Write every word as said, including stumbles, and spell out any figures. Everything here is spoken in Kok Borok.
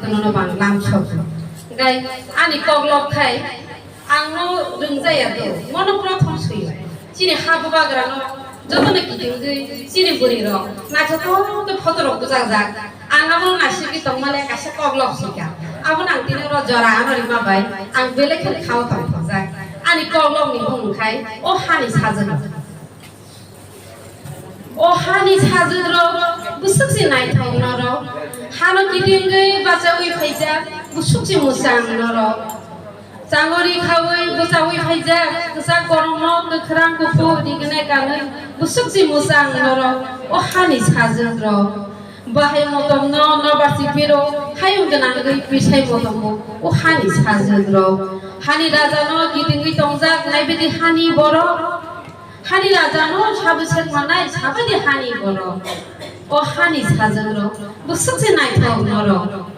Nono bang lam sok. Gai ani kok lok khai ang no rung jaya do. Mono prothom sui. Chini ha bubagra no joto no kiting gui chini buri rok. Naithotok ke photo rok bujak jak. Ang abo no naisik tong male kaisa kok lok sika. Abo nang tini ro jora ano rima bai. Ang belek khe khao tong thok jak. Ani kok lok ni bung khai o hani sajwk. O hani sajwk rok bwswk se naithok norok. Hano kitingwi bachaui phaijak bwswk se mwchang norok. Changori khaui bwchaui phaijak kwchak kormo kwkhrang kuphur rignai kanwi bwswk se mwchang norok. O hani sajwk rok bahai motom no nobar si phiro hayung gwnangwi pisai motom o hani sajwk rok. Hani raja no kitingwi tongjak naibidi hani borok. Hani raja no sabu sek manai sabadi hani borok. O hani sajwk rok bwswk se naithok norok.